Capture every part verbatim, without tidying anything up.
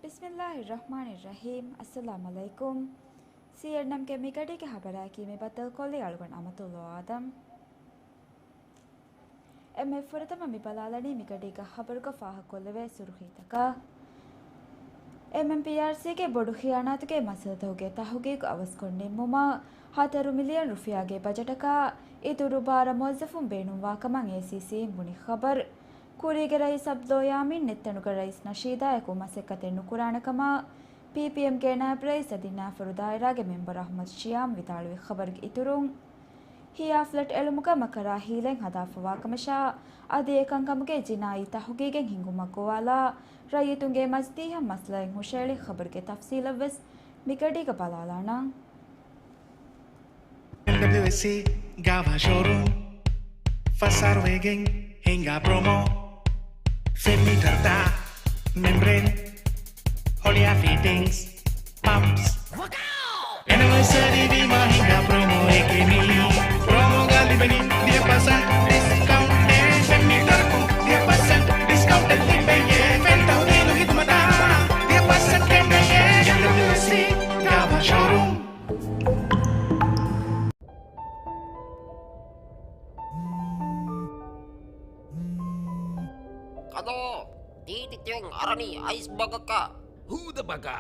ބިސްމިއްލާހިއްރަޙްމާނިއްރަޙީމް. އައްސަލާމު ޢަލައިކުމް. ސީއެންއެމްގެ މިގަޑީގެ ޚަބަރާއެކީ މި ބައްދަލުކޮށްލީ އަޅުގަނޑު އަމަތުﷲ އާދަމް. އެންމެ ފުރަތަމަ މި ބަލާލަނީ މިގަޑީގަ ޚަބަރުގަ ފާހަގަކޮށްލެވޭ ސުރުޚީތަކަށް. އެމްއެމްޕީއާރްސީގެ ބޮޑު ޚިޔާނާތުގެ މައްސަލަތަކުގެ ތަހުގީގު އަވަސްކޮށް ނިންމުމަށް ހަތަރު މިލިއަން ރުފިޔާގެ ބަޖެޓަކާ އިތުރު ބާރަ މުވައްޒަފުން ބޭނުންވާކަމަށް އޭސީސީއިން ބުނި ޚަބަރު. ކުރީގެ ރައީސް އަބްދުﷲ ޔާމީން ނެތްތަނުގަ ރައީސް ނަޝީދާއެކު މަސައްކަތެއް ނުކުރާނެކަމަށް ޕީޕީއެމްގެ ނާއިބް ރައީސް އަދި ނާފަރު ދާއިރާގެ މެމްބަރު އަޙްމަދު ޝިޔާމް ވިދާޅުވި ޚަބަރުގެ އިތުރުން، ހިޔާ ފްލެޓް އެޅުމުގަ މަކަރާ ހީލަތް ހަދާފަވާކަމަށާ، އަދި އެކަންކަމުގެ ޖިނާއީ ތަހުގީގެއް ހިނގުމަށް ގޮވާލާ، ރައްޔިތުންގެ މަޖިލީހަށް މައްސަލައެއް ހުށައެޅި ޚަބަރުގެ ތަފްސީލަށްވެސް މިގަޑީގަ ބަލާލާނަން. އެމްޑަބްލިއުއެސްސީ ގާވާ ޝޯރޫމް ފަސް އަހަރު ވެގެން ހިނގާ ޕްރޮމޯ. ފެން މީޓަރުތައް، މެމްބްރޭން، ހޮޅިއާ ފިޓިންގްސް، ޕަމްޕްސް. އެނިވަރސަރީ ވީމާ ހިނގާ ޕްރޮމޯއެކޭ މީ. ޕްރޮމޯގަ ލިބެނީ ދިހަ ޕަސެންޓް ޑިސްކައުންޓް. ފެން މީޓަރަކުން ދިހަ ޕަސެންޓް ޑިސްކައުންޓެއް ލިބެޔޭ. ފެން ތަހުލީލު ހިދުމަތާ ދިހަ ޕަސެންޓް ކެނޑެޔޭ. އެމްޑަބްލިއުއެސްސީ ގާވާ ޝޯރޫމް. ކަލޯ، ތީތި ތިޔަން އަރަނީ އައިސް ބަގަކަށް. ހޫދަ ބަގާ.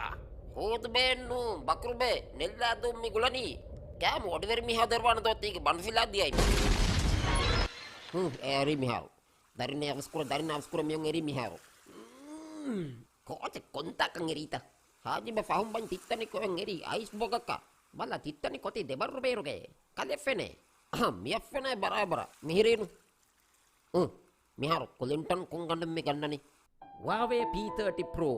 ހޫދުބޭއެއްނޫ، ބަކުރުބޭ، ނެއްލާދޫން މި ގުޅަނީ. ކާމު އޮޑިވެރި މީހާ ދޮރުވާނެ ދޯ ތީގެ ބަނޑުފިލާ ދިޔައިމަ. ހު، އެ އަރީ މިހާރު. ދަރިން އަވަސްކުރ، ދަރިން އަވަސްކުރ މިޔޮން އެރީ މިހާރު. މް، ކޯޗެއް ކޮންތާކަން އެރީތަ؟ ހާޖިބަ ފަހުން ބަން ތިއްތަނި ކޮއެން އެރީ އައިސް ބޮގަކަށް. ބަލަ ތިއްތަނި ކޮތި ދެބައްރު ބޭރުގައޭ. ކަލެ ފެނޭ. އަހަ، މިއަށް ފެނޭ ބަރާބަރަށް. މިހިރީނު. އު، މިހާރު ކުލިންޓަން ކުންގަނޑުން މި ގަންނަނީ. ވާވޭ ޕީ ތާޓީ ޕްރޯ،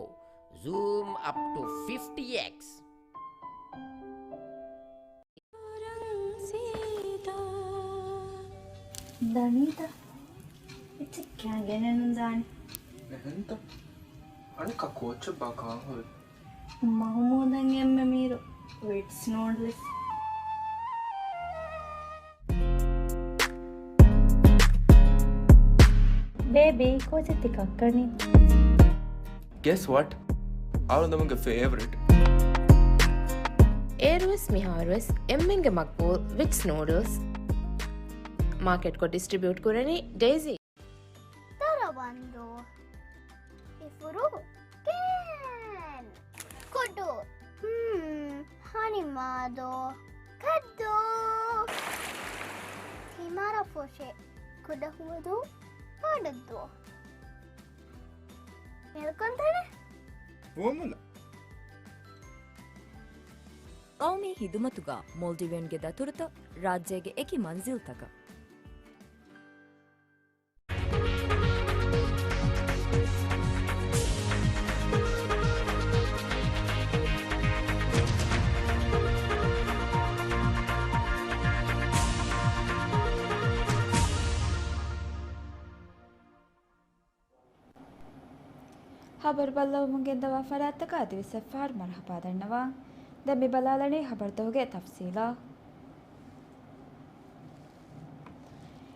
ޒޫމް އަޕް ޓު ފިފްޓީ އެކްސް. ދަނީތަ؟ އެއްޗެއް ކާ ގެނެއް ނުދާނެ. އެހެންތަ؟ އަނެއްކާ ކޯޗެއް ބާ ކާން ހުރި؟ މަހުމޫދަށް އެންމެ މީރު ވިޓްސް ނޫޑްލްސް. ބޭބީ، ކޯޗެއް ތި ކައްކަނީ؟ Guess what? އަޅުގަނޑުމެންގެ ފޭވަރިޓް. އޭރުވެސް މިހާރުވެސް އެންމެންގެ މަގްބޫލް ވިޓްސް ނޫޑްލްސް. މާކެޓްކޮށް ޑިސްޓްރިބިއުޓް ކުރަނީ ޑެއިޒީ. ދަރަވަންދޫ. އިފުރު. ކޭން. ކުޑު. ހުން. ހަނިމާދޯ. ކައްދޫ. ހިމާރަ ފޮށެ. ކުޑަހުވަދޫ. ފާޑައްދޫ. މެލްކޮންތަނެ. ފުވައްމުލައް. ޤައުމީ ހިދުމަތުގަ މޯލްޑިވިއަންގެ ދަތުރުތައް ރާއްޖޭގެ އެކި މަންޒިލްތަކަށް. ޚަބަރު ބައްލަވަމުން ގެންދަވާ ފަރާތްތަކަށް އަދިވެސް އެއްފަހަރު މަރުޙަބާ ދަންނަވާ. ދެން މި ބަލާލަނީ ޚަބަރުތަކުގެ ތަފްސީލާ.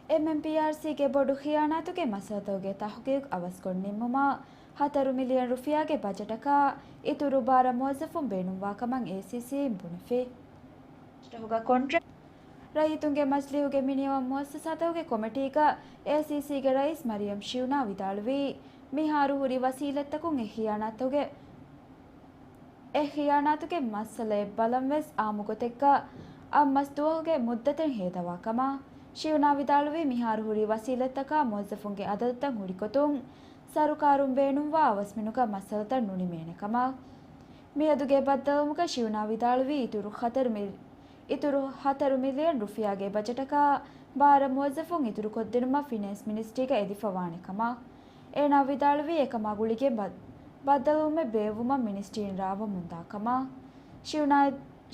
އެމްއެމްޕީއާރްސީގެ ބޮޑު ޚިޔާނާތުގެ މައްސަލަތަކުގެ ތަހުގީގު އަވަސްކޮށް ނިންމުމަށް ހަތަރު މިލިއަން ރުފިޔާގެ ބަޖެޓަކާ އިތުރު ބާރަ މުވައްޒަފުން ބޭނުންވާކަމަށް އޭސީސީއިން ބުނެފި. ކޮންޓްރެ-، ރައްޔިތުންގެ މަޖިލީހުގެ މިނިވަން މުއައްސަސާތަކުގެ ކޮމިޓީގަ އޭސީސީގެ ރައީސް މަރިޔަމް ޝިއުނާ ވިދާޅުވީ، މިހާރު ހުރި ވަސީލަތްތަކުން އެ ޚިޔާނާތުގެ އެ ޚިޔާނާތުގެ މައްސަލައެއް ބަލަން ވެސް އާއްމު ގޮތެއްގަ އަށް މަސް ދުވަހުގެ މުއްދަތެއް ހޭދަވާ ކަމަށް. ޝިއުނާ ވިދާޅުވީ، މިހާރު ހުރި ވަސީލަތްތަކާ މުވައްޒަފުންގެ އަދަދުތައް ހުރިގޮތުން ސަރުކާރުން ބޭނުންވާ އަވަސްމިނުގަ މައްސަލަތައް ނުނިމޭނެ ކަމަށް. މިއަދުގެ ބައްދަލުވުމުގަ ޝިއުނާ ވިދާޅުވީ، އިތުރު ހަތަރު މި-، އިތުރު ހަތަރު މިލިއަން ރުފިޔާގެ ބަޖެޓަކާ ބާރަ މުވައްޒަފުން އިތުރުކޮށްދިނުމަށް ފިނޭންސް މިނިސްޓްރީގަ އެދިފަވާނެ ކަމަށް. އޭނާ ވިދާޅުވީ، އެކަމާ ގުޅިގެން ބަ-، ބައްދަލުވުމެއް ބޭއްވުމަށް މިނިސްޓްރީން ރާވަމުންދާ ކަމަށް. ޝިއުނާ،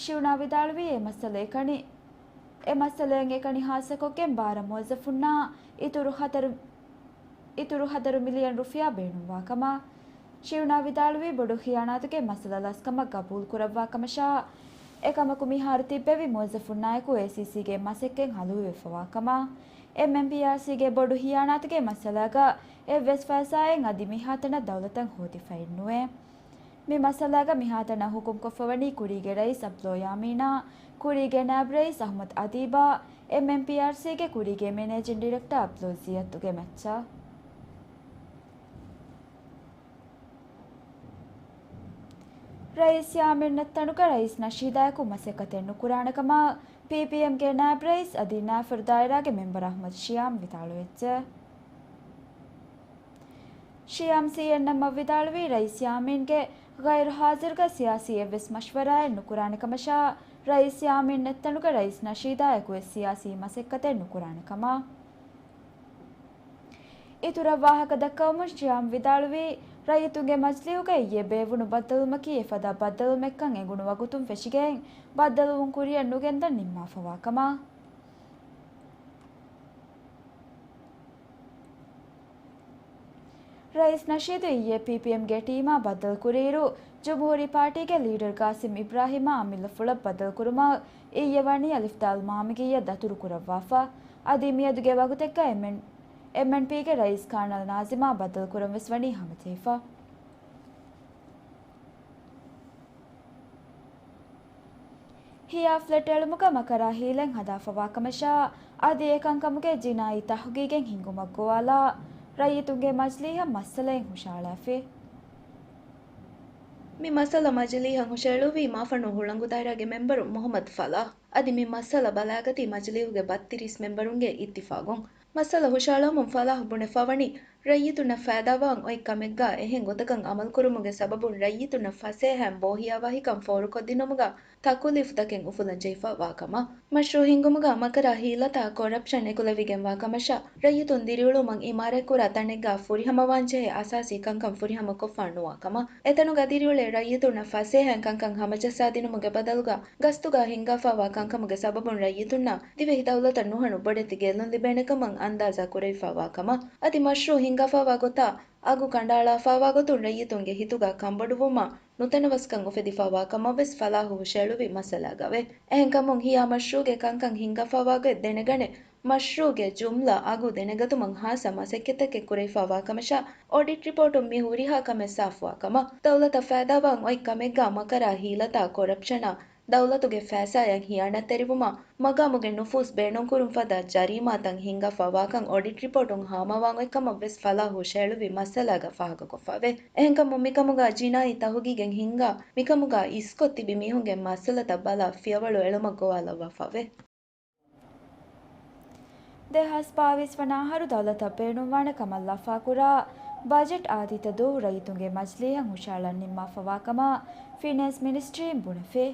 ޝިއުނާ ވިދާޅުވީ، އެ މައްސަލައެއް ކަނި، އެ މައްސަލައިން އެކަނި ހާއްސަކޮށްގެން ބާރަ މުވައްޒަފުންނާ އިތުރު ހަތަރު، އިތުރު ހަތަރު މިލިއަން ރުފިޔާ ބޭނުންވާ ކަމަށް. ޝިއުނާ ވިދާޅުވީ، ބޮޑު ޚިޔާނާތުގެ މައްސަލަ ލަސްކަމަށް ގަބޫލުކުރައްވާ ކަމަށާ، އެކަމަކު މިހާރު ތިއްބެވި މުވައްޒަފުންނާއެކު އޭސީސީގެ މަސައްކަތް ހަލުވިވެފަވާ ކަމަށް. އެމްއެމްޕީއާރްސީގެ ބޮޑު ޚިޔާނާތުގެ މައްސަލާގަ އެއްވެސް ފައިސާއެއް އަދި މިހާތަނަށް ދައުލަތަށް ހޯދިފައެއްނުވޭ. މި މައްސަލާގަ މިހާތަނަށް ހުކުމްކޮށްފަވަނީ ކުރީގެ ރައީސް އަބްދުﷲ ޔާމީނާ، ކުރީގެ ނާއިބް ރައީސް އަޙްމަދު އަދީބާ، އެމްއެމްޕީއާރްސީގެ ކުރީގެ މެނޭޖިން ޑިރެކްޓާ އަބްދުﷲ ޒިޔައްތުގެ މައްޗަށް. ރައީސް ޔާމީން ނެތްތަނުގަ ރައީސް ނަޝީދާއެކު މަސައްކަތެއް ނުކުރާނެ ކަމަށް ޕީޕީއެމްގެ ނާއިބް ރައީސް އަދި ނާފަރު ދާއިރާގެ މެމްބަރ އަޙްމަދު ޝިޔާމް ވިދާޅުވެއްޖެ. ޝިޔާމް ސީއެންއެމްއަށް ވިދާޅުވީ، ރައީސް ޔާމީންގެ ޣައިރު ހާޒިރުގަ ސިޔާސީ އެއްވެސް މަޝްވަރާއެއް ނުކުރާނެ ކަމަށާ، ރައީސް ޔާމީން ނެތްތަނުގަ ރައީސް ނަޝީދާއެކު ވެސް ސިޔާސީ މަސައްކަތެއް ނުކުރާނެ ކަމަށް. އިތުރަށް ވާހަކަ ދައްކަވަމުން ޝިޔާމް ވިދާޅުވީ، ރައްޔިތުންގެ މަޖިލީހުގައި އިއްޔެ ބޭއްވުނު ބައްދަލުވުމަކީ އެފަދަ ބައްދަލުވުމެއްކަން އެނގުނު ވަގުތުން ފެށިގެން، ބައްދަލުވުން ކުރިއަށް ނުގެންދަން ނިންމާފަވާ ކަމަށް. ރައީސް ނަޝީދު އިއްޔެ ޕީޕީއެމްގެ ޓީމާ ބައްދަލު ކުރިއިރު، ޖުމްހޫރީ ޕާޓީގެ ލީޑަރ ގާސިމް އިބްރާހީމާ އަމިއްލަފުޅަށް ބައްދަލުކުރުމަށް އިއްޔެ ވަނީ އަލިފްދާލް މާމިގިއްޔަށް ދަތުރުކުރައްވާފަ. އަދި މިއަދުގެ ވަގުތެއްގަ އެމްއެން، އެމްއެންޕީގެ ރައީސް ކާނަލް ނާޒިމާ ބައްދަލުކުރަން ވެސް ވަނީ ހަމަޖެހިފަ. ހިޔާ ފްލެޓް އެޅުމުގަ މަކަރާ ހީލަތް ހަދާފަވާކަމަށާ، އަދި އެކަންކަމުގެ ޖިނާއީ ތަހުގީގެއް ހިންގުމަށް ގޮވާލާ، ރައްޔިތުންގެ މަޖިލީހަށް މައްސަލައެއް ހުށައަޅާފި. މި މައްސަލަ މަޖިލީހަށް ހުށައެޅުއްވީ މާފަންނު ހުޅަނގު ދާއިރާގެ މެމްބަރު މުޙައްމަދު ފަލާޙް. އަދި މި މައްސަލަ ބަލާގަތީ މަޖިލީހުގެ ބައްތިރީސް މެމްބަރުންގެ އިއްތިފާގުން. މައްސަލަ ހުށައަޅަމުން ފަލާޙް ބުނެފަވަނީ، ރައްޔިތުންނަށް ފައިދާވާން އޮތް ކަމެއްގާ އެހެން ގޮތަކަށް އަމަލުކުރުމުގެ ސަބަބުން ރައްޔިތުންނަށް ފަސޭހައިން ބޯހިޔާވާހިކަން ފޯރުކޮށްދިނުމުގަ ތަކުލީފުތަކެއް އުފުލަން ޖެހިފަ ވާކަމަށް. މަޝްރޫޢު ހިންގުމުގަ މަކަރާ ހީލަތާ ކޮރަޕްޝަން އެކުލެވިގެންވާ ކަމަށާ، ރައްޔިތުން ދިރިއުޅުމަށް އިމާރާތްކުރާ ތަނެއްގާ ފުރިހަމަވާންޖެހޭ އަސާސީ ކަންކަން ފުރިހަމަކޮށްފާ ނުވާ ކަމަށް. އެތަނުގަ ދިރިއުޅޭ ރައްޔިތުންނަށް ފަސޭހައިން ކަންކަން ހަމަޖައްސާދިނުމުގެ ބަދަލުގަ ގަސްތުގާ ހިންގާފާވާ ކަންކަމުގެ ސަބަބުން ރައްޔިތުންނަށް ދިވެހި ދައުލަތަށް ނުހަނު ބޮޑެތި ގެއްލުން ލިބޭނެކަމަށް އަންދާޒާ ކުރެވިފާވާ ކަމަށް. އަދި މަޝްރޫޢު ހިންގާފާވާ ގޮތާ އަގު ކަނޑައަޅާފާވާ ގޮތުން ރައްޔިތުންގެ ހިތުގަ ކަންބޮޑުވުމާ ނުތަނަވަސްކަން އުފެދިފާވާ ކަމަށްވެސް ފަލާޙު ހުށައެޅުއްވި މައްސަލާގަވޭ. އެހެންކަމުން ހިޔާ މަޝްރޫޢުގެ ކަންކަން ހިންގާފާވާގޮތް ދެނެގަނެ، މަޝްރޫޢުގެ ޖުމްލަ އަގު ދެނެގަތުމަށް ހާއްސަ މަސައްކަތްތަކެއް ކުރެވިފާވާ ކަމަށާ، އޮޑިޓް ރިޕޯޓުން މި ހުރިހާ ކަމެއް ސާފުވާ ކަމަށް. ދައުލަތަށް ފައިދާވާން އޮތް ކަމެއްގާ މަކަރާ ހީލަތާ ކޮރަޕްޝަނާ، ދައުލަތުގެ ފައިސާއަށް ހިޔާނަތްތެރިވުމާ، މަގާމުގެ ނުފޫޒް ބޭނުންކުރުން ފަދަ ޖަރީމާތައް ހިންގާފާވާކަން އޮޑިޓް ރިޕޯޓުން ހާމަވާން އޮތް ކަމަށްވެސް ފަލާޙު ހުށައެޅުއްވި މައްސަލާގަ ފާހަގަކޮށްފަވޭ. އެހެންކަމުން މިކަމުގަ ޖިނާއީ ތަހުގީގެއް ހިންގާ، މިކަމުގަ އިސްކޮށް ތިބި މީހުންގެ މައްސަލަތައް ބަލާ ފިޔަވަޅު އެޅުމަށް ގޮވާލައްވާފަވޭ. ދެހާސް ބާވީސް ވަނަ އަހަރު ދައުލަތަށް ބޭނުންވާނެ ކަމަށް ލަފާކުރާ ބަޖެޓް އާދީތެ ދުވަހު ރައްޔިތުންގެ މަޖިލީހަށް ހުށައަޅަން ނިންމާފަވާ ކަމަށް ފިނޭންސް މިނިސްޓްރީން ބުނެފި.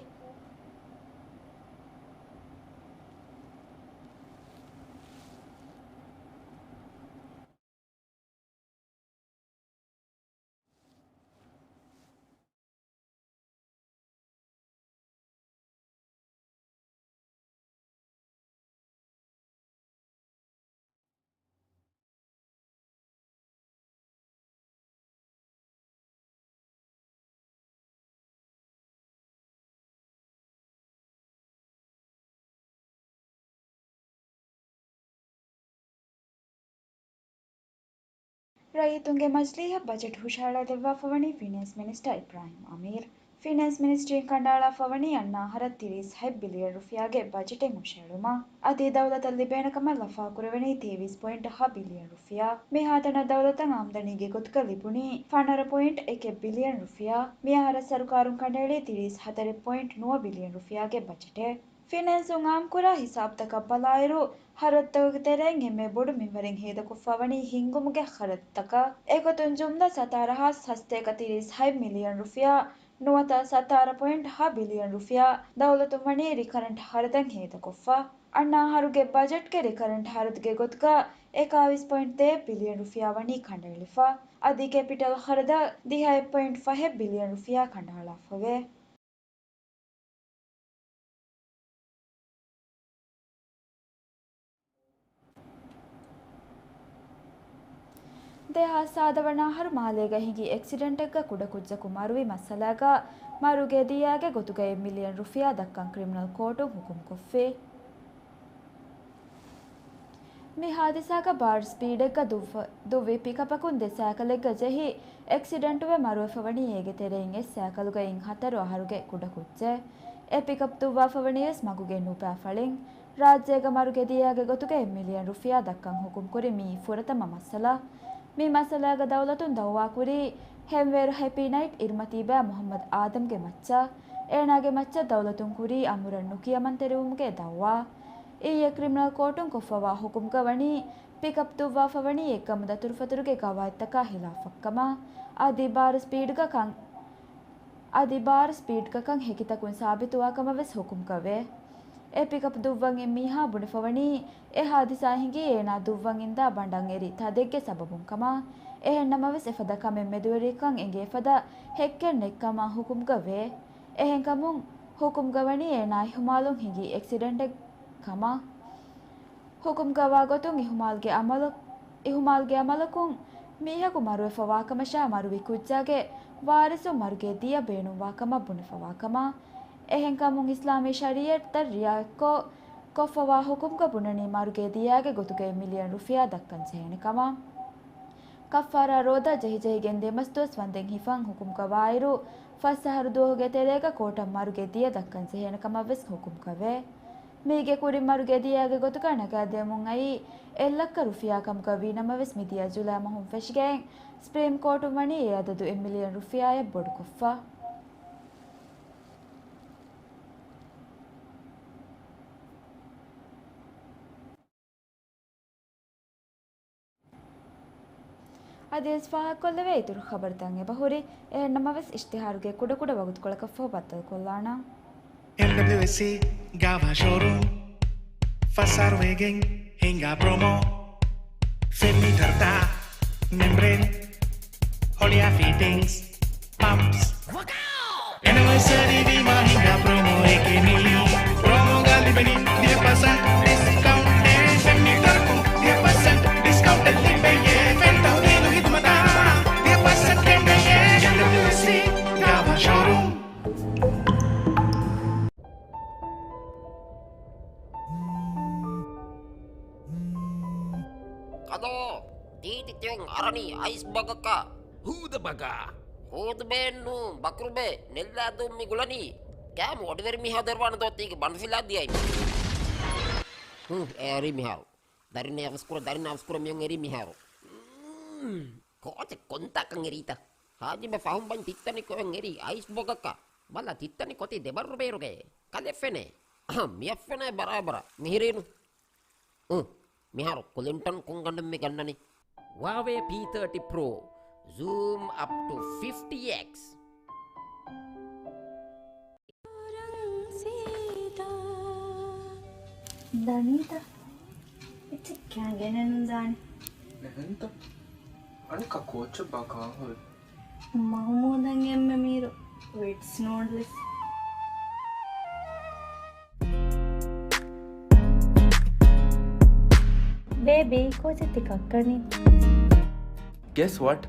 ރައްޔިތުންގެ މަޖިލީހަށް ބަޖެޓް ހުށަހަޅާދެއްވާފަވަނީ ފިނޭންސް މިނިސްޓަރ އިބްރާހިމް އަމީރު. ފިނޭންސް މިނިސްޓްރީން ކަނޑައަޅާފަވަނީ އަންނަ އަހަރަށް ތިރީސް ހަތް ބިލިއަން ރުފިޔާގެ ބަޖެޓެއް ހުށައެޅުމަށް. އަދި ދައުލަތަށް ލިބޭނެ ކަމަށް ލަފާކުރެވެނީ ތޭވީސް ޕޮއިންޓް ހަ ބިލިއަން ރުފިޔާ. މިހާތަނަށް ދައުލަތަށް އާމްދަނީގެ ގޮތުގަ ލިބުނީ ފަނަރަ ޕޮއިންޓް އެކެއް ބިލިއަން ރުފިޔާ. މިއަހަރަށް ސަރުކާރުން ކަނޑައެޅީ ތިރީސް ހަތަރެއް ޕޮއިންޓް ނުވަ ބިލިއަން ރުފިޔާގެ ބަޖެޓެއް. ފިނޭންސުން އާއްމުކުރާ ހިސާބުތަކަށް ބަލާއިރު، ޚަރަދުތަކުގެ ތެރެއިން އެންމެ ބޮޑު މިންވަރެއް ހޭދަކޮށްފަވަނީ ހިންގުމުގެ ޚަރަދުތަކަށް. އެގޮތުން ޖުމްލަ ސަތާރަ ހާސް ހަސަތޭކަ ތިރީސް ހަތް މިލިއަން ރުފިޔާ ނުވަތަ ސަތާރަ ޕޮއިންޓް ހަ ބިލިއަން ރުފިޔާ ދައުލަތުން ވަނީ ރިކަރަންޓް ޚަރަދަށް ހޭދަކޮށްފަ. އަންނަ އަހަރުގެ ބަޖެޓްގެ ރިކަރަންޓް ޚަރަދުގެ ގޮތުގަ އެކާވީސް ޕޮއިންޓް ދޭއް ބިލިއަން ރުފިޔާ ވަނީ ކަނޑައެޅިފަ. އަދި ކެޕިޓަލް ޚަރަދަށް ދިހައެއް ޕޮއިންޓް ފަހެއް ބިލިއަން ރުފިޔާ ކަނޑައަޅާފަވޭ. ދެހާސް ސާދަ ވަނަ އަހަރު މާލޭގަ ހިނގި އެކްސިޑެންޓެއްގަ ކުޑަކުއްޖަކު މަރުވި މައްސަލާގަ މަރުގެ ދިޔާގެ ގޮތުގައި މިލިއަން ރުފިޔާ ދައްކަން ކްރިމިނަލް ކޯޓުން ހުކުމްކޮށްފި. މި ހާދިސާގަ ބާރު ސްޕީޑެއްގަ ދުއްވަ-، ދުއްވި ޕިކަޕަކުން ދެ ސައިކަލެއްގަ ޖެހި އެކްސިޑެންޓުވެ މަރުވެފަވަނީ އޭގެ ތެރެއިން އެއް ސައިކަލުގައި ހަތަރު އަހަރުގެ ކުޑަކުއްޖެއް. އެ ޕިކަޕް ދުއްވާފަވަނީވެސް މަގުގެ ނުބައި ފަޅިން. ރާއްޖޭގަ މަރުގެ ދިޔައިގެ ގޮތުގައި މިލިއަން ރުފިޔާ ދައްކަން ހުކުމްކުރި މިއީ ފުރަތަމަ މައްސަލަ. މި މައްސަލާގަ ދައުލަތުން ދައުވާކުރީ ހެންވޭރު ހެޕީ ނައިޓް އިރުމަތީބާ މުހައްމަދު އާދަމްގެ މައްޗަށް. އޭނާގެ މައްޗަށް ދައުލަތުން ކުރީ އަމުރަށް ނުކިޔަމަންތެރިވުމުގެ ދައުވާ. އިއްޔެ ކްރިމިނަލް ކޯޓުން ކޮށްފަވާ ހުކުމްގަ ވަނީ، ޕިކަޕް ދުއްވާފަވަނީ އެއްގަމު ދަތުރުފަތުރުގެ ގަވާއިދުތަކާ ހިލާފަށްކަމަށް. އަދި ބާރު ސްޕީޑްގަ ކަން، އަދި ބާރު ސްޕީޑްގަ ކަން ހެކިތަކުން ސާބިތުވާ ކަމަށް ވެސް ހުކުމްކަވޭ. އެ ޕިކަޕް ދުއްވަން އިން މީހާ ބުނެފަވަނީ، އެ ހާދިސާ ހިނގީ އޭނާ ދުއްވަން އިންދާ ބަނޑަށް އެރި ތަދެއްގެ ސަބަބުން ކަމަށް. އެހެން ނަމަވެސް، އެފަދަ ކަމެއް މެދުވެރިކަން އެނގޭ ފަދަ ހެއްކެއް ނެތްކަމަށް ހުކުމްގަ ވޭ. އެހެންކަމުން، ހުކުމްގަ ވަނީ އޭނާ އިހުމާލުން ހިނގި އެކްސިޑެންޓެއް ކަމަށް. ހުކުމްކަވާ ގޮތުން އިހުމާލްގެ އަމަލު-، އިހުމާލްގެ އަމަލަކުން މީހަކު މަރުވެފަވާކަމަށާ މަރުވި ކުއްޖާގެ ވާރިސުން މަރުގެ ދިޔަ ބޭނުންވާކަމަށް ބުނެފަވާކަމަށް. އެހެންކަމުން އިސްލާމީ ޝަރީއަތްތައް ރިއާޔަތްކޮށް، ކޮށްފަވާ ހުކުމްގަ ބުނަނީ މަރުގެ ދިޔައިގެ ގޮތުގައި މިލިއަން ރުފިޔާ ދައްކަން ޖެހޭނެ ކަމަށް. ކައްފާރާ ރޯދާ ޖެހިޖެހިގެން ދެމަސްދުވަސް ވަންދެން ހިފަން ހުކުމްކަވާއިރު، ފަސް އަހަރު ދުވަހުގެ ތެރޭގަ ކޯޓަށް މަރުގެ ދިޔަ ދައްކަން ޖެހޭނެ ކަމަށް ވެސް ހުކުމްކަވޭ. މީގެ ކުރިން މަރުގެ ދިޔައިގެ ގޮތުގަ ނަގާދިޔަމުން އައީ އެއްލައްކަ ރުފިޔާ ކަމުގަ ވީނަމަވެސް، މިދިޔަ ޖުލައި މަހުން ފެށިގެން ސްޕްރީމް ކޯޓުން ވަނީ އެ އަދަދު އެއް މިލިއަން ރުފިޔާއަށް ބޮޑުކޮށްފަ. އަދިވެސް ފާހަގަކޮށްލެވޭ އިތުރު ޚަބަރުތައް އެބަހުރި. އެހެންނަމަވެސް، އިޝްތިހާރުގެ ކުޑަކުޑަ ވަގުތުކޮޅަކަށްފަހު ބައްދަލުކޮށްލާނަން. އެމްޑަބްލިއުއެސްސީ ގާވާ ޝޯރޫމް ފަސް އަހަރު ވެގެން ހިނގާ ޕްރޮމޯ. ފެން މީޓަރުތައް، މެމްބްރޭން، ހޮޅިއާ ފިޓިންގްސް، ޕަމްޕްސް. އެނިވަރސަރީ ވީމާ ހިނގާ ޕްރޮމޯއެކޭ މީ. ޕްރޮމޯގަ ލިބެނީ ދިހަ ޕަސެންޓް ޑިސްކައުންޓެއް. ފެން މީޓަރަކުން ދިހަ ޕަސެންޓް ޑިސްކައުންޓެއް ލިބެޔޭ. ފެން ތަހުލީލު ހިދުމަތާ ދިހަ ޕަސެންޓް ގެންނަޔޭ. އެމްޑަބްލިއުއެސްސީ ގާވާ ޝޯރޫމް. ކަލޯ، ޓީޓީ ތިވެން އަރަނީ އައިސް ބަގަކަށް. ހޫދަ ބަގާ. ހޫދުބޭއެއްނޫން، ބަކުރުބޭ، ނެއްލާދޫން މި ގުޅަނީ. ކާމު އޮޑިވެރި މީހާ ދޮރުވާނެ ދޯ ތީގެ ބަނޑުފިލާ ދިޔައީ. ހުން، އެ އަރި މިހާރު. ދަރިން އަވަސްކުރަ، ދަރިން އަވަސްކުރަ މިއޮން އެރީ މިހާރު. ކޯޗެއް ކޮންތާކަން އެރީތަ؟ ހާޖިބެ ފަހުން ބަން ތިއްތަނި ކޮއެން އެރީ އައިސް ބޮގަކަށް. ބަލަ ތިއްތަނި ކޮތީ ދެބައްރު ބޭރުގައޭ. ކަލެ ފެނޭ. އަހަ، މިއަށް ފެނޭ ބަރާބަރަށް. މިހިރީނު. އު، މިހާރު ކުލިންޓަން ކޮންގަނޑެއް މި ގަންނަނީ؟ ހުއާވޭ ޕީ ތާޓީ ޕްރޯ. ޒޫމް އަޕް ޓު ފިފްޓީ އެކްސް. ދަނީތަ؟ އެއްޗެއް ކައިގެނެއްނުދާނެ. ނެހެންތަ؟ އަނެއްކާ ކޯޗެއް ބާ ކާހޮވެ؟ މަހުމޫދަށް އެންމެ މީރު ވިޓްސް ނޫޑްލްސް. ބޭބީ، ކޯޗެއް ތި ކައްކަނީ؟ Guess what?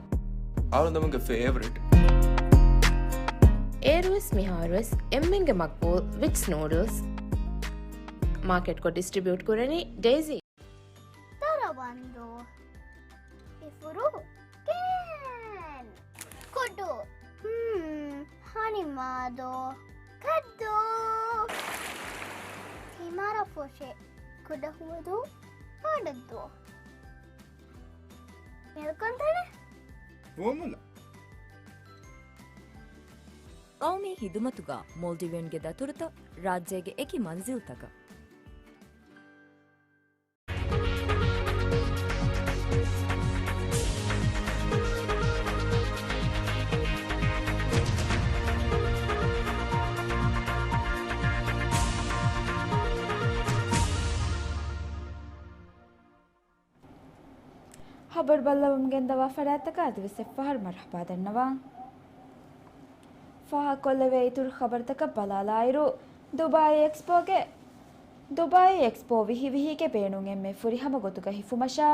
އަޅުގަނޑުމެންގެ ފޭވަރިޓް. އޭރުވެސް މިހާރުވެސް އެންމެންގެ މަގްބޫލް ވިޓްސް ނޫޑްލްސް. މާކެޓްކޮށް ޑިސްޓްރިބިއުޓް ކުރަނީ ޑޭޒީ. ދަރަވަންދޫ. އިފުރު. ކޭން. ކުޑު. ހްމް. ހަނިމާދޯ. ކައްދޫ. ތިމާރަ ފޮށެ. ކުޑަހުވަދޫ. ބޮޑަށްދޫ. މެލްކޮންތަނެ. ފޯމުލާ. ގައުމީ ހިދުމަތުގަ މޯލްޑިވިއަންގެ ދަތުރުތައް ރާއްޖޭގެ އެކި މަންޒިލްތަކަށް. ޚަބަރު ބައްލަވަމުން ގެންދަވާ ފަރާތްތަކަށް އަދިވެސް އެއްފަހަރު މަރުޙަބާ ދަންނަވަން. ފާހަގަކޮށްލެވޭ އިތުރު ޚަބަރުތަކަށް ބަލާލާއިރު، ދުބާއީ އެކްސްޕޯގެ، ދުބާއީ އެކްސްޕޯ ވިހި ވިހީގެ ބޭނުން އެންމެ ފުރިހަމަ ގޮތުގަ ހިފުމަށާ،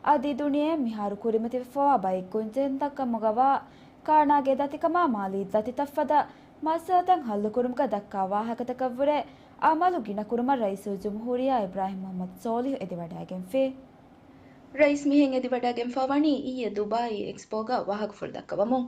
އަދި ދުނިޔެއަށް މިހާރު ކުރިމަތިވެފަވާ ބައެއް ގޮންޖެހުންތައް ކަމުގަވާ، ކާނާގެ ދަތިކަމާ މާލީ ދަތިތައްފަދަ މައްސަލަތައް ހައްލުކުރުމުގަ ދައްކާ ވާހަކަތަކަށްވުރެ އަމަލު ގިނަކުރުމަށް ރައީސުލްޖުމްހޫރިއްޔާ އިބްރާހިމް މުޙައްމަދު ސޯލިހު އެދިވަޑައިގެންފި. ރައީސް މިހެން އެދިވަޑައިގެންފާވަނީ އިއްޔެ ދުބާއީ އެކްސްޕޯގަ ވާހަކަފުޅު ދައްކަވަމުން.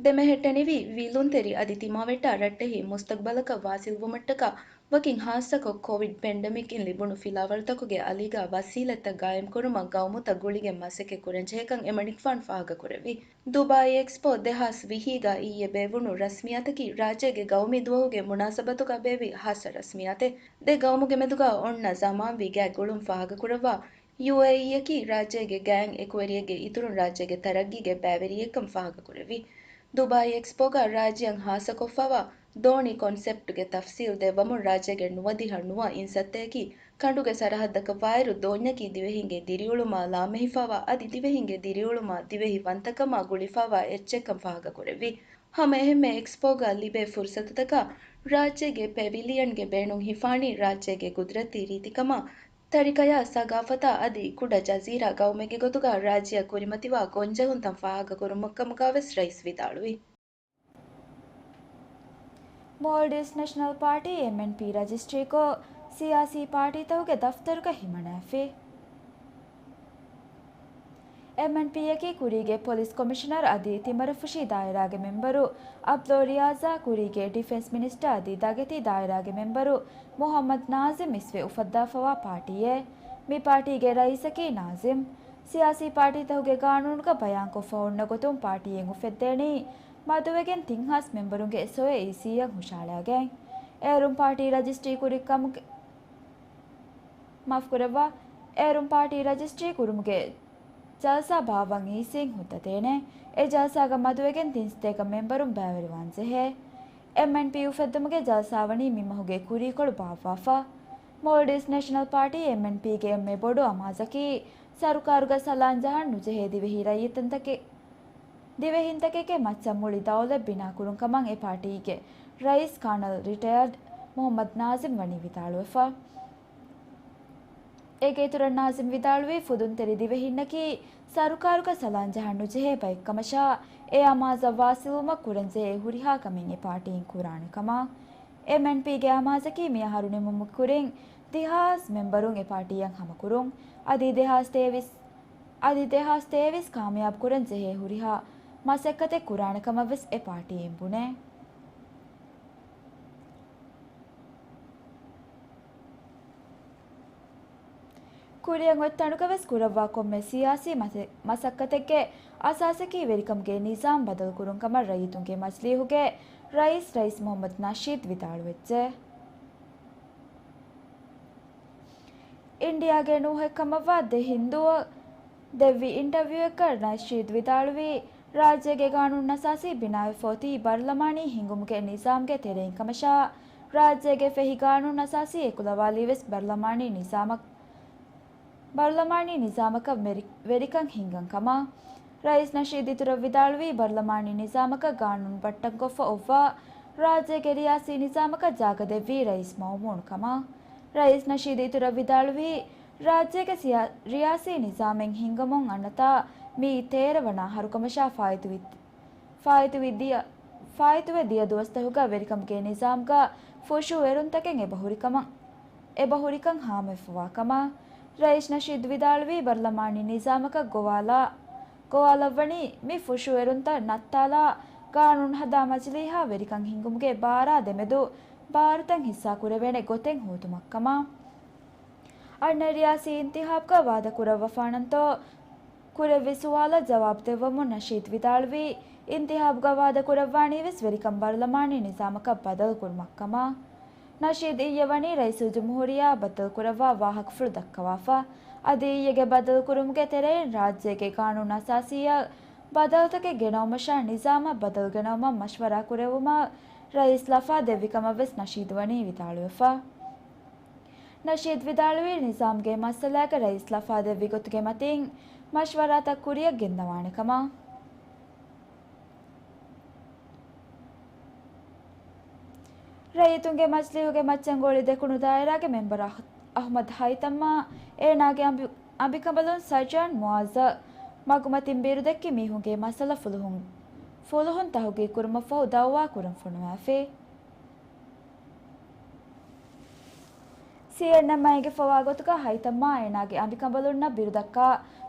ދެމެހެއްޓެނިވި ވިލުންތެރި އަދި ތިމާވެއްޓާ ރައްޓެހި މުސްތަގްބަލަކަށް ވާސިލްވުމަށްޓަކާ ވަކިން ހާއްސަކޮށް ކޮވިޑް ޕެންޑެމިކްއިން ލިބުނު ފިލާވަޅުތަކުގެ އަލީގަ ވަސީލަތްތައް ގާއިމްކުރުމަށް ގައުމުތައް ގުޅިގެން މަސައްކަތް ކުރަންޖެހޭކަން އެމަނިކުފާނު ފާހަގަކުރެއްވި. ދުބާއީ އެކްސްޕޯ ދެހާސް ވިހީގަ އިއްޔެ ބޭއްވުނު ރަސްމިއްޔާތަކީ ރާއްޖޭގެ ގައުމީ ދުވަހުގެ މުނާސަބަތުގަ ބޭއްވި ހާއްސަ ރަސްމިއްޔާތެއް. ދެ ގައުމުގެ މެދުގަ އޮންނަ ޒަމާންވީ ގާތް ގުޅުން ފާހަގަކުރައްވާ، ޔޫއޭއީއަކީ ރާއްޖޭގެ ގާތް އެކުވެރިއެއްގެ އިތުރުން ރާއްޖޭގެ ތަރައްގީގެ ބައިވެރިއެއްކަން ފާހަގަކުރެއްވި. ދުބާއީ އެކްސްޕޯގަ ރާއްޖެއަށް ހާއްސަކޮށްފައިވާ ދޯނި ކޮންސެޕްޓްގެ ތަފްސީލް ދެއްވަމުން ރާއްޖޭގެ ނުވަދިހަ ނުވަ އިންސައްތައަކީ ކަނޑުގެ ސަރަހައްދަކަށް ވާއިރު ދޯންޏަކީ ދިވެހިންގެ ދިރިއުޅުމާ ލާމެހިފައިވާ އަދި ދިވެހިންގެ ދިރިއުޅުމާ ދިވެހި ވަންތަކަމާ ގުޅިފައިވާ އެއްޗެއްކަން ފާހަގަކުރެއްވި. ހަމަ އެހެންމެ އެކްސްޕޯގަ ލިބޭ ފުރުސަތުތަކާ ރާއްޖޭގެ ޕެވިލިއަންގެ ބޭނުން ހިފާނީ ރާއްޖޭގެ ގުދުރަތީ ރީތިކަމާ، ތަރިކަޔާ ސަގާފަތާ އަދި ކުޑަ ޖަޒީރާ ގައުމެއްގެ ގޮތުގަ ރާއްޖެއަށް ކުރިމަތިވާ ގޮންޖެހުންތައް ފާހަގަކުރުމަށްކަމުގަވެސް ރައީސް ވިދާޅުވި. މޯލްޑިވްސް ނެޝަނަލް ޕާޓީ، އެމްއެންޕީ، ރަޖިސްޓްރީކޮށް، ސިޔާސީ ޕާޓީތަކުގެ ދަފްތަރުގަ ހިމަނައިފި. އެމްއެންޕީއަކީ ކުރީގެ ޕޮލިސް ކޮމިޝަނަރ އަދި ތިމަރަފުށި ދާއިރާގެ މެމްބަރު އަބްދުﷲ ރިޔާޒާ، ކުރީގެ ޑިފެންސް މިނިސްޓަރ އަދި ދަގެތި ދާއިރާގެ މެމްބަރު މުޙައްމަދު ނާޒިމް އިސްވެ އުފައްދާފައިވާ ޕާޓީއެއް. މި ޕާޓީގެ ރައީސަކީ ނާޒިމް. ސިޔާސީ ޕާޓީތަކުގެ ގާނޫނުގަ ބަޔާންކޮށްފަ އޮންނަ ގޮތުން ޕާޓީއެއް އުފެއްދޭނީ މަދުވެގެން ތިން ހާސް މެމްބަރުންގެ އެސްއޯއޭ އީސީއަށް ހުށަހަޅާގެން. އޭރުން ޕާޓީ ރަޖިސްޓްރީ ކުރި ކަމުގެ، މާފުކުރައްވާ، އޭރުން ޕާޓީ ރަޖިސްޓްރީ ކުރުމުގެ ޖަލްސާ ބާއްވަން އީސީން ހުއްދަ ދޭނެ. އެ ޖަލްސާގަ މަދުވެގެން ތިން ސަތޭކަ މެމްބަރުން ބައިވެރިވާން ޖެހޭ. އެމްއެންޕީ އުފެއްދުމުގެ ޖަލްސާ ވަނީ މި މަހުގެ ކުރީކޮޅު ބާއްވާފަ. މޯލްޑިވްސް ނެޝަނަލް ޕާޓީ، އެމްއެންޕީގެ އެންމެ ބޮޑު އަމާޒަކީ ސަރުކާރުގަ ސަލާން ޖަހަން ނުޖެހޭ ދިވެހި ރައްޔިތުންތަކެއް، ދިވެހިންތަކެއްގެ މައްޗަށް މުޅި ދައުލަތް ބިނާކުރުން ކަމަށް އެ ޕާޓީގެ ރައީސް ކާނަލް ރިޓަޔާޑް މުޙައްމަދު ނާޒިމް ވަނީ ވިދާޅުވެފަ. އޭގެ އިތުރަށް ނާޒިމް ވިދާޅުވީ ފުދުންތެރި ދިވެހިންނަކީ ސަރުކާރުގަ ސަލާން ޖަހަން ނުޖެހޭ ބައެއްކަމަށާ، އެ އަމާޒަށް ވާސިލްވުމަށް ކުރަންޖެހޭ ހުރިހާ ކަމެއް އެ ޕާޓީން ކުރާނެ ކަމަށް. އެމްއެންޕީގެ އަމާޒަކީ މިއަހަރު ނިމުމުގެ ކުރިން ދެހާސް މެމްބަރުން އެ ޕާޓީއަށް ހަމަކުރުން. އަދި ދެހާސް ތޭވީސް، އަދި ދެހާސް ތޭވީސް ކާމިޔާބު ކުރަން ޖެހޭ ހުރިހާ މަސައްކަތެއް ކުރާނެ ކަމަށް ވެސް އެ ޕާޓީއިން ބުނޭ. ކުރިއަށް އޮތް ތަނުގަ ވެސް ކުރައްވާ ކޮންމެ ސިޔާސީ މަސެ-، މަސައްކަތެއްގެ އަސާސަކީ ވެރިކަމުގެ ނިޒާމް ބަދަލުކުރުން ކަމަށް ރައްޔިތުންގެ މަޖިލީހުގެ ރައީސް، ރައީސް މުޙައްމަދު ނަޝީދު ވިދާޅުވެއްޖެ. އިންޑިއާގެ ނޫހެއް ކަމަށްވާ ދެ ހިންދޫއަށް ދެއްވި އިންޓަވިއުއެއްގަ ނަޝީދު ވިދާޅުވީ، ރާއްޖޭގެ ގާނޫނުއަސާސީ ބިނާވެފަ އޮތީ ބަރުލަމާނީ ހިންގުމުގެ ނިޒާމްގެ ތެރެއިން ކަމަށާ، ރާއްޖޭގެ ފެހި ގާނޫނުއަސާސީ އެކުލަވާލީ ވެސް ބަރުލަމާނީ ނިޒާމަށް، ބަރުލަމާނީ ނިޒާމަކަށް ވެރި-، ވެރިކަން ހިންގަން ކަމަށް. ރައީސް ނަޝީދު އިތުރަށް ވިދާޅުވީ، ބަރުލަމާނީ ނިޒާމަކަށް ގާނޫނު ބައްޓަންކޮށްފަ އޮއްވާ، ރާއްޖޭގެ ރިޔާސީ ނިޒާމަކަށް ޖާގަ ދެއްވީ ރައީސް މައުމޫނު ކަމަށް. ރައީސް ނަޝީދު އިތުރަށް ވިދާޅުވީ، ރާއްޖޭގެ ސިޔާ-، ރިޔާސީ ނިޒާމެއް ހިންގަމުން އަންނަތާ މިއީ ތޭރަ ވަނަ އަހަރު ކަމަށާ ފާއިތުވި-، ފާއިތުވި ދިޔަ، ފާއިތުވެ ދިޔަ ދުވަސްތަކުގަ ވެރިކަމުގެ ނިޒާމްގަ ފުށުއެރުންތަކެއް އެބަހުރިކަމަށް، އެބަހުރިކަން ހާމަވެފަވާ ކަމަށް. ރައީސް ނަޝީދު ވިދާޅުވީ، ބަރުލަމާނީ ނިޒާމަކަށް ގޮވާލާ، ގޮވާލައްވަނީ މި ފުށުއެރުންތައް ނައްތާލާ، ގާނޫނު ހަދާ މަޖިލީހާ ވެރިކަން ހިންގުމުގެ ބާރާ ދެމެދު ބާރުތައް ހިއްސާ ކުރެވޭނެ ގޮތެއް ހޯދުމަށްކަމަށް. އަންނަ ރިޔާސީ އިންތިހާބުގަ ވާދަ ކުރައްވަފާނަންތޯ ކުރެއްވި ސުވާލަށް ޖަވާބު ދެއްވަމުން ނަޝީދު ވިދާޅުވީ، އިންތިހާބުގަ ވާދަ ކުރައްވާނީ ވެސް ވެރިކަން ބަރުލަމާނީ ނިޒާމަކަށް ބަދަލު ކުރުމަށްކަމަށް. ނަޝީދު އިއްޔެ ވަނީ ރައީސުލްޖުމްހޫރިއްޔާ ބައްދަލުކުރައްވާ ވާހަކަފުޅު ދައްކަވާފަ. އަދި އިއްޔެގެ ބައްދަލުކުރުމުގެ ތެރެއިން ރާއްޖޭގެ ގާނޫނު އަސާސީއަށް ބަދަލުތަކެއް ގެނައުމަށާ ނިޒާމަށް ބަދަލު ގެނައުމަށް މަޝްވަރާ ކުރެއްވުމަށް ރައީސް ލަފާ ދެއްވި ކަމަށް ވެސް ނަޝީދު ވަނީ ވިދާޅުވެފަ. ނަޝީދު ވިދާޅުވީ، ނިޒާމްގެ މައްސަލައިގަ ރައީސް ލަފާ ދެއްވި ގޮތުގެ މަތިން މަޝްވަރާތައް ކުރިއަށް ގެންދަވާނެ ކަމަށް. ރައްޔިތުންގެ މަޖިލީހުގެ މައްޗަށް އޮޅި ދެކުނު ދާއިރާގެ މެމްބަރު އަހް-، އަހްމަދު ހައިތަމްއާ އޭނާގެ އަނބި-، އަނބިކަނބަލުން ސަޖާން މުއާޒަށް މަގުމަތިން ބިރުދެއްކި މީހުންގެ މައްސަލަ ފުލުހުން، ފުލުހުން ތަހުގީގު ކުރުމަށްފަހު ދައުވާ ކުރަން ފޮނުވާފި. ސީއެންއެމްއަށް އެނގިފަވާ ގޮތުގަ ހައިތަމްއާ އޭނާގެ އަނބިކަނބަލުންނަށް ބިރުދައްކާ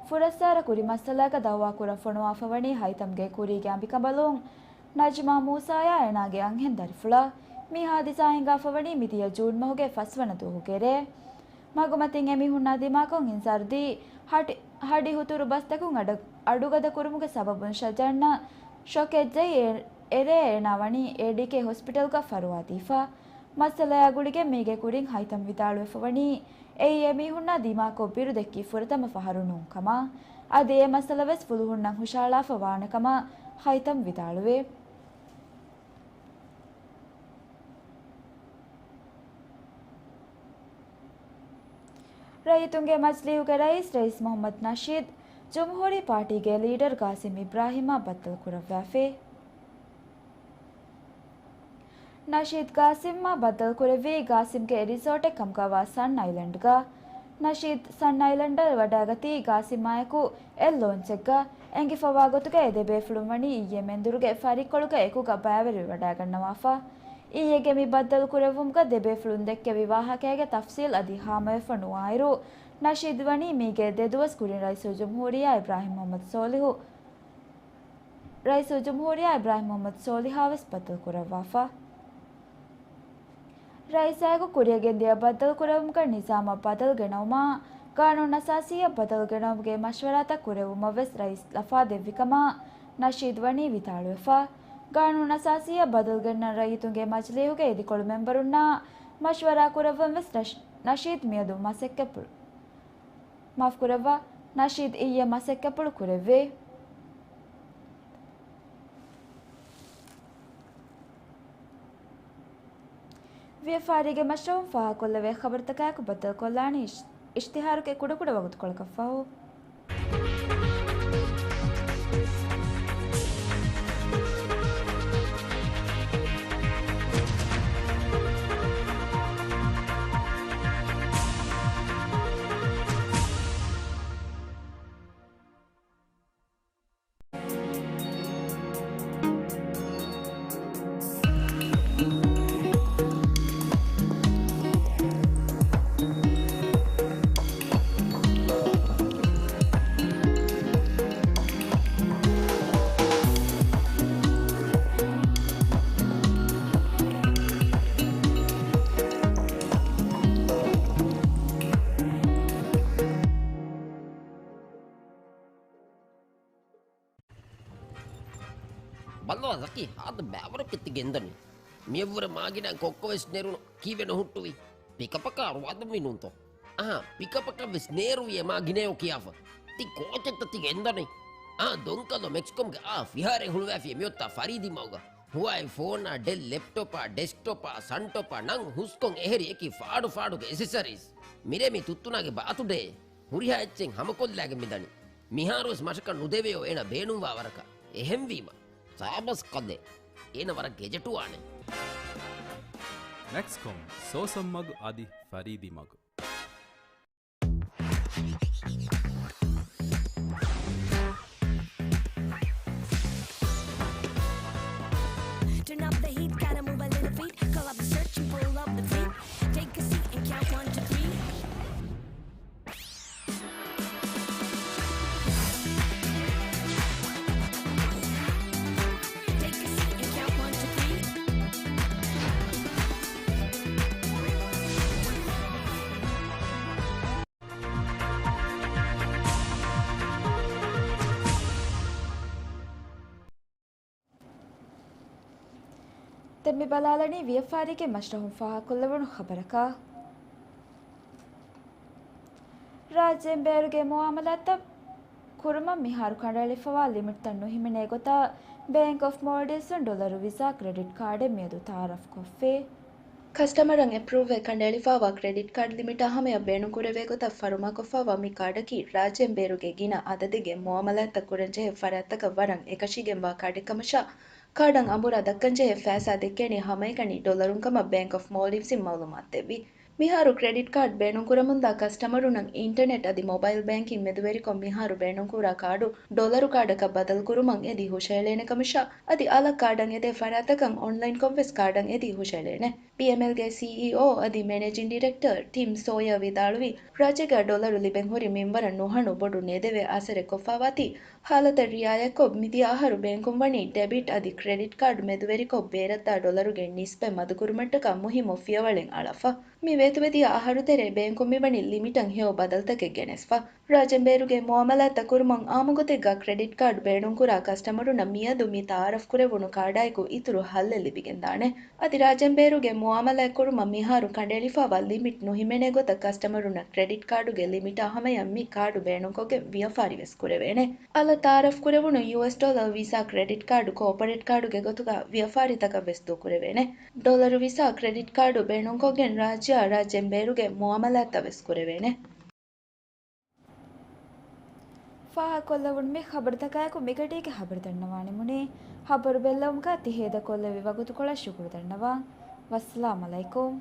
ފުރައްސާރަ ކުރި މައްސަލައަކަށް ދައުވާ ކުރަން ފޮނުވާފަ ވަނީ ހައިތަމްގެ ކުރީގެ އަނބިކަނބަލުން ނަޖްމާ މޫސާއާ އޭނާގެ އަންހެން ދަރިފުޅާ. މި ހާދިސާ ހިނގާފަ ވަނީ މިދިޔަ ޖޫން މަހުގެ ފަސްވަނަ ދުވަހުގެ ރޭ. މަގުމަތިން އެމީހުންނާ ދިމާކޮށް އިންޒާރުދީ ހަޑި، ހަޑި ހުތުރު ބަސްތަކުން އަޑަ، އަޑުގަދަ ކުރުމުގެ ސަބަބުން ޝަޖާންއަށް ޝޮކެއް ޖެހި އެ، އެރޭ އޭނާ ވަނީ އޭޑީކޭ ހޮސްޕިޓަލްގަ ފަރުވާދީފަ. މައްސަލަޔާ ގުޅިގެން މީގެ ކުރިން ހައިތަމް ވިދާޅުވެފަ ވަނީ އެއީ އެމީހުންނާ ދިމާކޮށް ބިރުދެއްކި ފުރަތަމަ ފަހަރު ނޫން ކަމަށް. އަދި އެ މައްސަލަވެސް ފުލުހުންނަށް ހުށަހަޅާފަ ވާނެ ކަމަށް ހައިތަމް ވިދާޅުވޭ. ރައްޔިތުންގެ މަޖިލީހުގެ ރައީސް، ރައީސް މުހައްމަދު ނަޝީދު، ޖުމްހޫރީ ޕާޓީގެ ލީޑަރު ގާސިމް އިބްރާހިމާ ބައްދަލު ކުރައްވާފޭ. ނަޝީދު ގާސިމްއާ ބައްދަލުކުރެއްވީ، ގާސިމްގެ ރިސޯޓެއް ކަމުގައިވާ ސަން އައިލެންޑްގަ. ނަޝީދު ސަން އައިލެންޑަށް ވަޑައިގަތީ ގާސިމްއާއެކު އެއް ލޯންޗެއްގަ. އެނގިފަވާ ގޮތުގަ އެ ދެބޭފުޅުން ވަނީ އިއްޔެ މެންދުރުގެ ފަރިއްކޮޅުގަ އެކުގަ ބައިވެރިވެވަޑައިގަންނަވާފަ. އިއްޔެގެ މި ބައްދަލުކުރެއްވުމުގަ ދެބޭފުޅުން ދެއްކެވި ވާހަކައިގެ ތަފްސީލް އަދި ހާމަވެފަ ނުވާއިރު، ނަޝީދު ވަނީ މީގެ ދެ ދުވަސް ކުރިން ރައީސުލްޖުމްހޫރިއްޔާ އިބްރާހިމް މުހައްމަދު ސޯލިހު، ރައީސުލްޖުމްހޫރިއްޔާ އިބްރާހިމް މުހައްމަދު ސޯލިހާވެސް ބައްދަލުކުރައްވާފަ. ރައީސާއެކު ކުރިއަށް ގެންދިޔަ ބައްދަލުކުރެވުމުގެ ނިޒާމަށް ބަދަލު ގެނައުމާ، ގާނޫނުއަސާސީއަށް ބަދަލު ގެނައުމުގެ މަޝްވަރާތައް ކުރެއްވުމަށްވެސް ރައީސް ލަފާ ދެއްވިކަމަށް ނަޝީދު ވަނީ ވިދާޅުވެފަ. ގާނޫނުއަސާސީއަށް ބަދަލު ގެންނަން ރައްޔިތުންގެ މަޖިލީހުގެ އިދިކޮޅު މެންބަރުންނާ މަޝްވަރާ ކުރައްވަންވެސް ނަޝް، ނަޝީދު މިއަދު މަސައްކަތްޕުޅު، މާފުކުރައްވާ، ނަޝީދު އިއްޔެ މަސައްކަތްޕުޅު ކުރެއްވޭ. ވިޔަފާރީގެ މަޝްރަހުން ފާހަގަކޮށްލެވޭ ޚަބަރުތަކާއެކު ބައްދަލުކޮށްލާނީ އިޝް، އިޝްތިހާރުގެ ކުޑަކުޑަ ވަގުތުކޮޅަކަށްފަހު. ބައްލަވާ ޒަކީ، ހާދަ ބައިވަރަކަށް ތި ގެންދަނީ. މިއަށްވުރެ މާގިނަ ކޮއްކޮވެސް ނެރުނު، ކީއްވެ ނުހުއްޓުވީ؟ ޕިކަޕަކާ ރުވާދަންވީ ނޫންތޯ؟ އަހާ، ޕިކަޕަކަށްވެސް ނޭރުވި އެ މާގިނަޔޯ ކިޔާފަ. ތި ކޯޗެއްތަ ތި ގެންދަނީ؟ އާ، ދޮންކަލޯ މެކްސްކޮމްގެ އާ ފިހާރައެއް ހުޅުވައިފި މިއޮތާ ފަރީދީ މަގުގަ. ހުވާއި ފޯނާ، ޑެލް ލެޕްޓޮޕާ، ޑެސްކްޓޮޕާ، ސަންޓޮޕާ، ނަން ހުސްކޮން އެހެރި އެކި ފާޑު ފާޑުގެ އެސެސަރީސް. މިރޭ މި ތުއްތުނާގެ ބާތުޑޭ. ހުރިހާ އެއްޗެއް ހަމަކޮށްލާގެން މިދަނީ. މިހާރުވެސް މަށަކަށް ނުދެވެޔޯ އޭނަ ބޭނުންވާ ވަރަކަށް. އެހެންވީމަ، ސާބަސް ކަލޭ. އޭނަ ވަރަށް ގެޖެޓުވާނެ. މެކްސްކޮމް، ސޯސަން މަގު އަދި ފަރީދީ މަގު. Turn up the heat, gotta move a little feet. Call up the search and pull up the feet. Take a seat and count one, two, three. Take a seat and count one, two, three. ދެން މި ބަލާލަނީ ވިޔަފާރީގެ މަޝްރަހުން ފާހަގަކޮށްލެވުނު ޚަބަރަކަށް. ރާއްޖޭން ބޭރުގެ މުއާމަލާތްތައް ކުރުމަށް މިހާރު ކަނޑައެޅިފަވާ ލިމިޓްތައް ނުހިމެނޭ ގޮތަށް ބޭންކް އޮފް މޯލްޑިވްސުން ޑޮލަރު ވިސާ ކްރެޑިޓް ކާޑެއް މިއަދު ތައާރަފްކޮށްފި. ކަސްޓަމަރަށް އެޕްރޫވްވެ ކަނޑައެޅިފައިވާ ކްރެޑިޓް ކާޑް ލިމިޓާ ހަމަޔަށް ބޭނުންކުރެވޭ ގޮތަށް ފަރުމާކޮށްފައިވާ މި ކާޑަކީ ރާއްޖޭން ބޭރުގެ ގިނަ އަދަދެއްގެ މުއާމަލާތްތައް ކުރަންޖެހޭ ފަރާތްތަކަށް ވަރަށް އެކަށީގެންވާ ކާޑެއްކަމަށާ، ކާޑަށް އަނބުރާ ދައްކަންޖެހޭ ފައިސާ ދެއްކޭނީ ހަމައެކަނި ޑޮލަރުން ކަމަށް ބޭންކް އޮފް މޯލްޑިވްސްއިން މައުލޫމާތު ދެއްވި. މިހާރު ކްރެޑިޓް ކާޑް ބޭނުންކުރަމުންދާ ކަސްޓަމަރުންނަށް އިންޓަނެޓް އަދި މޮބައިލް ބޭންކިން މެދުވެރިކޮށް މިހާރު ބޭނުންކުރާ ކާޑު ޑޮލަރު ކާޑަކަށް ބަދަލުކުރުމަށް އެދި ހުށައެޅޭނެ ކަމަށާ، އަދި އަލަށް ކާޑަށް އެދޭ ފަރާތްތަކަށް އޮންލައިންކޮށްވެސް ކާޑަށް އެދި ހުށައެޅޭނެ. ޕީއެމްއެލްގެ ސީއީއޯ އަދި މެނޭޖިން ޑިރެކްޓަރ ޓިމް ސޯޔަރ ވިދާޅުވީ، ރާއްޖޭގަ ޑޮލަރު ލިބެން ހުރި މިންވަރަށް ނުހަނު ބޮޑު ނޭދެވޭ އަސަރެއް ކޮށްފަވާތީ ހާލަތަށް ރިއާޔަތްކޮށް، މިދިޔަ އަހަރު ބޭންކުން ވަނީ ޑެބިޓް އަދި ކްރެޑިޓް ކާޑް މެދުވެރިކޮށް، ބޭރަށްދާ ޑޮލަރުގެ ނިސްބަތް މަދުކުރުމަށްޓަކާ މުހިއްމު ފިޔަވަޅެއް އަޅާފަ. މި ވޭތުވެދިޔަ އަހަރު ތެރޭ ބޭންކުން މިވަނީ ލިމިޓަށް ހެޔޮ ބަދަލުތަކެއް ގެނެސްފަ. ރާއްޖޭން ބޭރުގެ މުއާމަލާތްތައް ކުރުމަށް އާއްމުގޮތެއްގަ ކްރެޑިޓް ކާޑް ބޭނުންކުރާ ކަސްޓަމަރުންނަށް މިއަދު މި ތައާރަފް ކުރެވުނު ކާޑާއެކު އިތުރު ހައްލެއް ލިބިގެންދާނެ. އަދި ރާއްޖޭން ބޭރުގެ މުއާމަލާތް ކުރުމަށް މިހާރު ކަނޑައެޅިފައިވާ ލިމިޓް ނުހިމެނޭ ގޮތަށް ކަސްޓަމަރުންނަށް ކްރެޑިޓް ކާޑުގެ ލިމިޓާ ހަމަޔަށް މި ކާޑު ބޭނުންކޮށްގެން ވިޔަފާރި ވެސް ކުރެވޭނެ. އަލަށް ތައާރަފް ކުރެވުނު ޔޫއެސް ޑޮލަރ ވިސާ ކްރެޑިޓް ކާޑު ކޯޕަރޭޓް ކާޑުގެ ގޮތުގަ ވިޔަފާރިތަކަށް ވެސް ދޫކުރެވޭނެ. ޑޮލަރު ވިސާ ކްރެޑިޓް ކާޑު ބޭނުންކޮށްގެން ރާއްޖެއާ ރާއްޖޭން ބޭރުގެ މުއާމަލާތްތައް ވެސް ކުރެވޭނެ. ފާހަގަކޮށްލެވުނު މި ޚަބަރުތަކާއެކު މިގަޑީގެ ޚަބަރު ދަންނަވާނެ މުނި. ޚަބަރު ބެއްލެވުމުގަ ތި ހޭދަކޮށްލެއްވި ވަގުތުކޮޅަށް ޝުކުރު ދަންނަވަން. ވައްސަލާމް ޢަލައިކުމް.